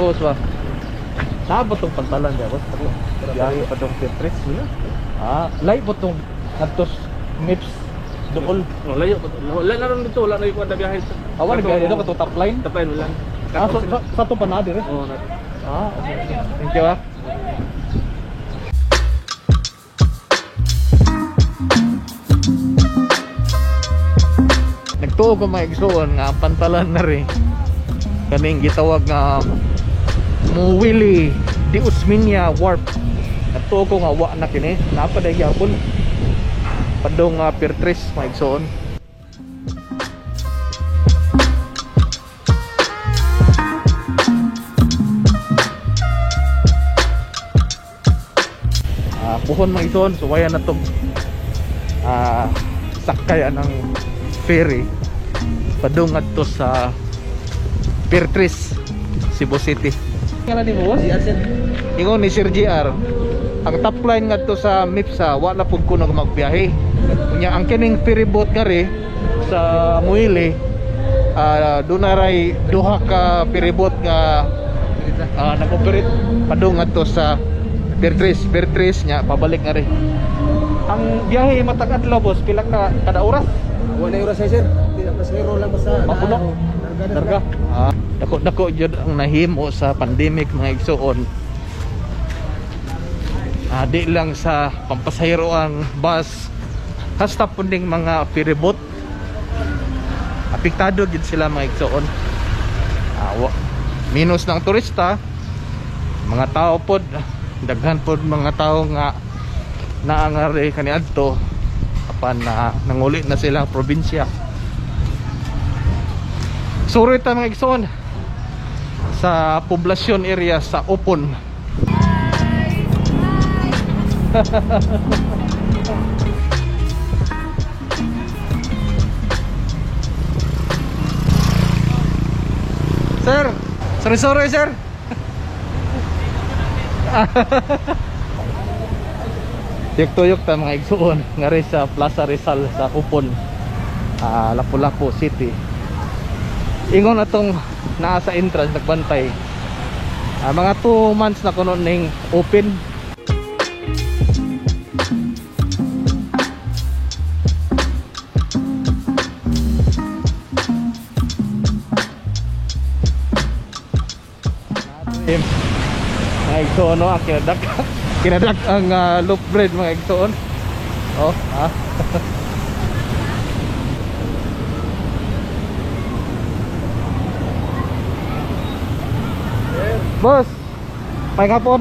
Ako ba? Naa ba tong pantalan diya, boss? Ako. Biyahe pa tong Pier 3. Wala. Ah, layo po tong ngadtos Mips Duol. Oh, layo pa. Wala na ron dito, wala na yung biyahe. Awan ah, nagbiyahe dito kato top line. Top line wala. Ah, so, sa to pa na dire. Oh, na. Ah, okay. Thank you ah. Nagtuo ko mga igsuon nga ang pantalan na rin kaning gitawag nga Muwili di Osmeña Wharf. Nagtuo ko nga wa na kini, naa pa gyapon padong Pier 3 mga igsuon. Puhon mga igsuon, suwayan na tong sakay anang ferry padung ngadto sa Pier 3, Cebu City. Ngalan ni boss? Ingon ni Sir GR, ang top line ngadto sa Mipsa wala pud kuno magbiyahe. Unya ang kining ferry boat ngari sa Muili, doon na ray duha ka ferry boat nga nag-operate padung ngadto sa Pier 3, Pier 3 nya pabalik ngari. Ang biyahe matag adlaw boss, pila ka kada oras? Wala yung oras sir. Pasahero lang basta. Mapuno. Narga. Darga. Ah, dako dako jud ang nahimo sa pandemic mga igsuon. Ah, di lang sa pampasahero ang bus, hasta punding mga ferry boat. Apektado gid sila mga igsuon. Ah, minus ng turista, mga tao pod, daghan pod mga tao nga naangari kaniadto apan na nanguli na sila ang probinsya. Suroy ta mga igsoon sa poblasyon area sa Opon. Sir, sorry sorry sir. Tuyok-tuyok ta mga igsoon ngari sa Plaza Rizal sa Opon, Lapu-Lapu City. Ingon atong naa sa entrance nagbantay. Mga 2 months na kuno ning open. Mga igsoon, no, ang kinadak kinadak ang loaf bread mga igsoon. Oh, ah. Boss, may hapon.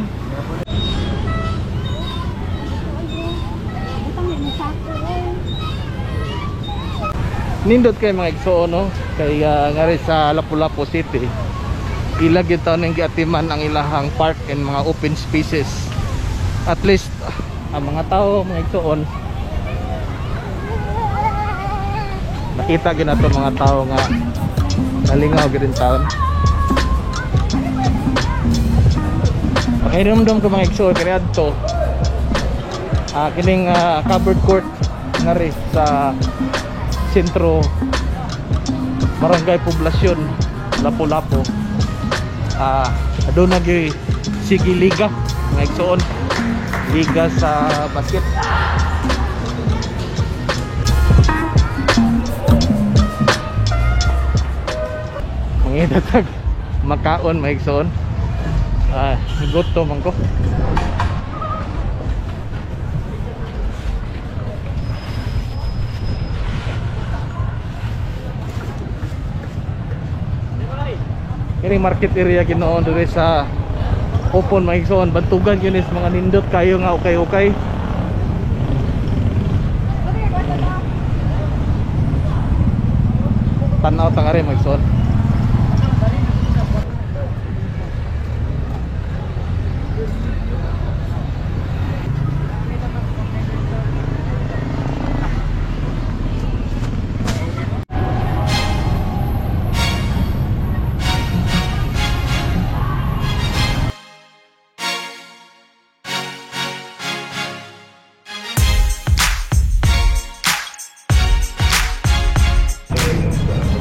Nindot kay mga igsoon, no? Kay ngari sa Lapu-Lapu City. Ilag yung taon ng giatiman ang ilahang park and mga open spaces. At least ang mga tao mga igsoon nakita gyud nato mga tao nga nalingaw gyud in taon. Pakiramdam ko mga igsoon kani adto kining covered court ngari sa sentro Barangay Poblacion Lapu-Lapu. Aduna gyud sige liga mga igsoon, liga sa basket. Mangidatag makaon mga igsoon. Gutom man ko. Kini market area ginoon diri sa Opon mga igsoon, bantugan yun is mga nindot kayo nga ukay-ukay. Tanaw ta nga rin mga igsoon.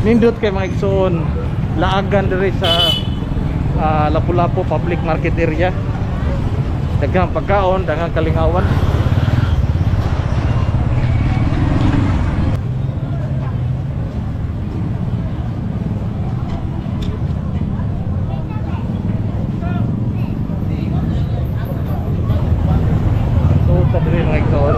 Nindot kay mga igsoon, laagan diri sa Lapu-Lapu Public Market Area. Daghang pagkaon, daghang kalingawan. So, ta diri mga igsoon.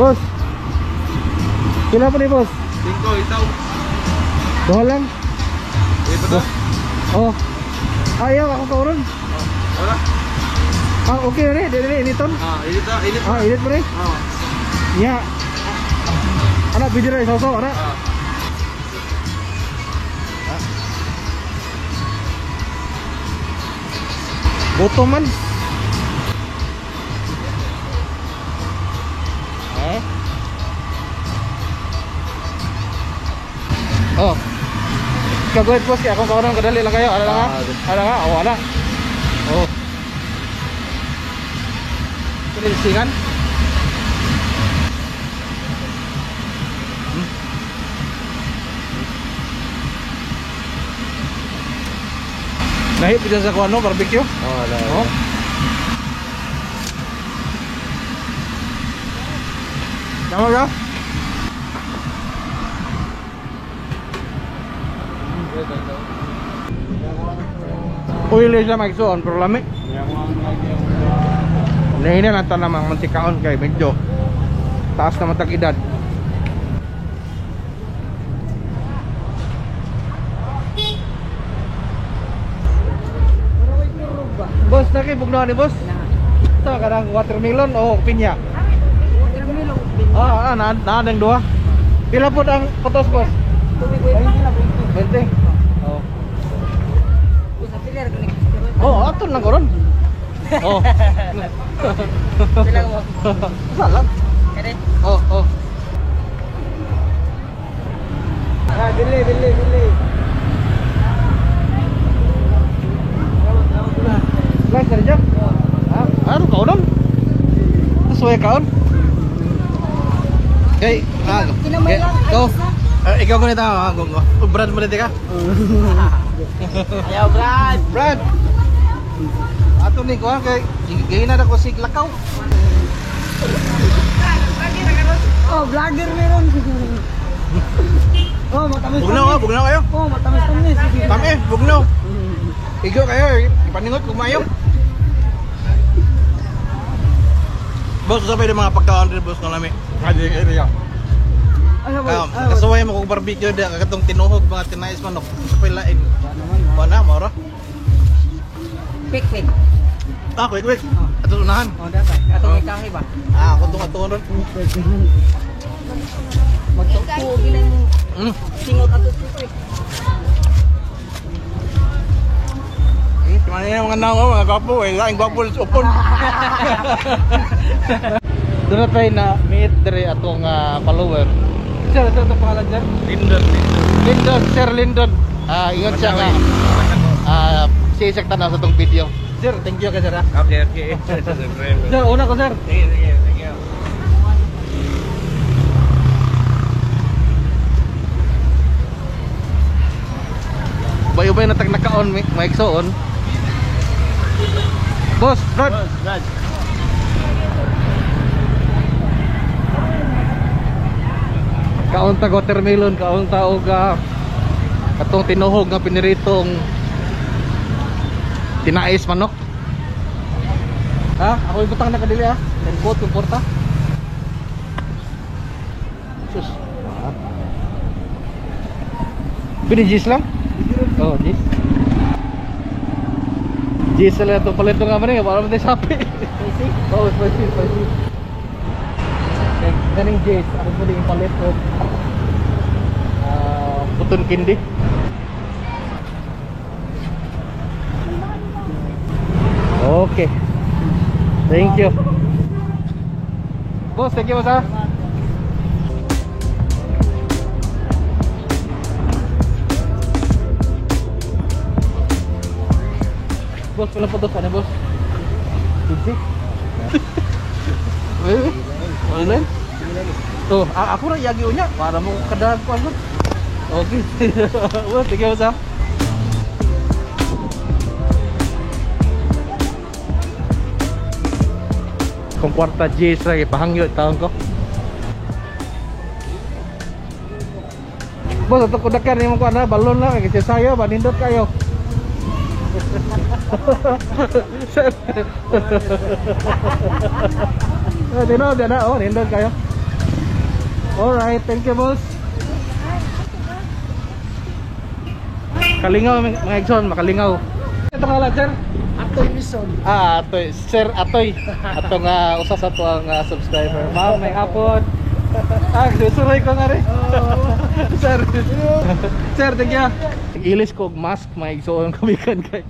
Boss. Kila po ni boss? 5 itaw. Duha lang. Eh, ba to? Oh. Ayaw ako kauron. Wala. Ah, okay na ni, dili ni initon. Ah, init na, init. Ah, init mo ni. Ah. Nya. Ana video na isaw ana. Ah. Gutom man. Eh? Oh. Kagoy boss kay akong kauron kadali lang kayo. Ana lang ha. Ana nga, oh ana. Oh. Singan. Nahi pud sa kuno barbecue. Oh, wala. Oh. Tama ka? Oily siya magsuon pero lami. Nahina lang ta namang mantikaon kay medyo taas naman tag edad. Boss, nakibugnaw ni boss? Sa kanang watermelon o pinya? Ah, ah, na na ang duha. Pila po ang putos, boss? 20. Oh. Oh, aton lang karon. Oh. Sa lang. Oh, oh. Ah, dili, dili, dili. Guys, dari jam. Ah, ano kaonon? Sesuai kaon. Kay, ah, Kinamay lang, ay, go. isa. Ah, ikaw ko nito, ah, go, go. Oh, Brad mo nito ka? Ayaw, Brad. Brad. Ato ni ko ah, kay gihina na ko sig lakaw. Oh, vlogger meron. Oh, matamis. Bugnaw ah, bugnaw kayo. Oh, matamis tamis. Tami, bugnaw. Igo kayo, ipaningot kumayo. Boss, usapay ng mga pagkaon rin, boss, ng lami. Adi, area. Ano ba? Kasuway mo kung barbecue di katong tinuhog mga tinais manok. Usapay lain. Wala, maura. Quick, quick. Ah, quick, quick. Ato unahan. Oh, dapat. Atong ikahi ba? Ah, ako tong ato ron. Magtuo ginay mo. Singot ato quick. Kumana yung mga naong, mga gwapo. Eh, laing gwapo sa upon. Doon na tayo na meet dire atong follower. Sir, sir, ito pangalan sir? Lindon, Lindon. Lindon, Sir Lindon. Ah, ingon siya nga. Ah, si Isaac tanaw sa tong video. Sir, thank you kay sir. Ah. Okay, okay. Siyempre. Sir, una ko sir. Sige, sige, thank you. Ubay-ubay na tag nakaon mga igsoon. Boss, Brad. Brad. Kaon ta watermelon, kaon ta og katong tinuhog nga piniritong tinais manok. Ha? Ako ibutang na kadili ha. Lengkot yung porta. Sus. Ah. Pwede G's lang? Oh, G's. G's lang itong palit nga man eh. Para man tayo sapi. Spicy? Oh, spicy, spicy. Ganing G's, ako pwede yung palit og cotton candy. Okay. Thank you. Boss, thank you, boss, ha? Boss, wala pa to. Ano, boss? 50? Wait, wait. Online? Oh, ako ra yagi unya para mo kadag ko ano. Okay. Boss, thank you, boss, ha? Kung kwarta G sa ipahangyo taon ko. Boss, ato kudakan nimo ko ana balon lang kay sayo ba nindot kayo. Sir. Eh, dino na oh, nindot kayo. Alright, thank you, boss. Kalingaw mga igsoon, makalingaw. Ito nga lang, sir. Atoy Mison. Ah, Atoy. Sir Atoy. Ato nga usa sa ato ang subscriber. Ma'am, may hapon. Ah, susuray ko nga rin. Sir. Sir, thank you. Ilis ko og mask mga igsoon kamikan kay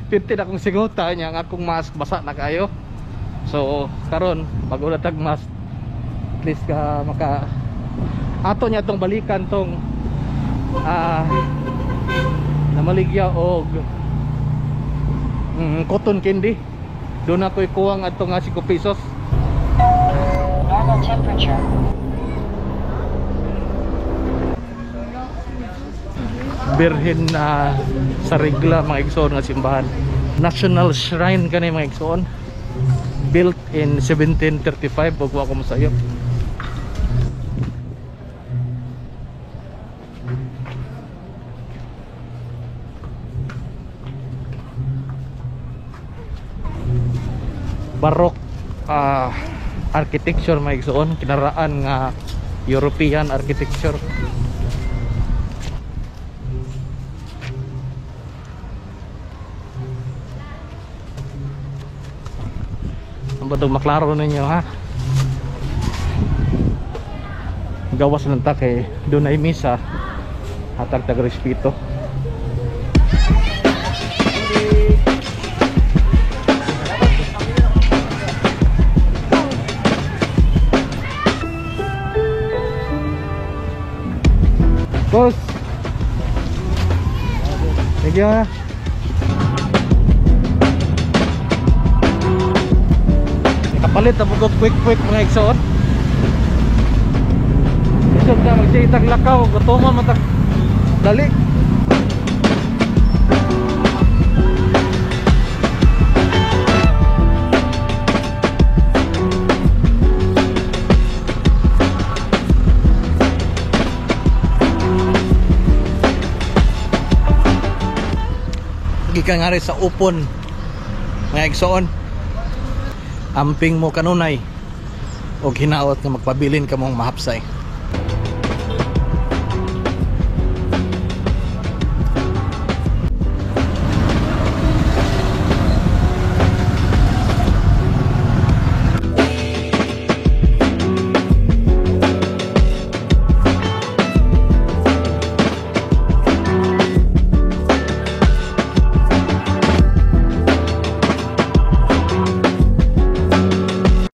pinti na akong singuta niya ang akong mask basa na kayo. So, karon bago na tag mask. At least ka maka ato niya tong balikan tong namaligya og cotton candy. Doon ako ikuwang ato nga 5 pesos. Normal temperature. Birhen na sa regla mga igsoon nga simbahan. National Shrine kani mga igsoon. Built in 1735 ug wa ko masayop. Baroque architecture mga igsoon, kinaraan nga European architecture. Ang batong maklaro ninyo ha. Gawas lang ta kay doon ay misa, hatag tag respeto. Boss. Thank you ha. Nakapalit na bugok quick quick mga igsoon. Isod na magsitag lakaw, gutomon matag dali. Gikan nga rin sa Upon mga igsoon. Amping mo kanunay og hinaot nga magpabilin kamong mahapsay.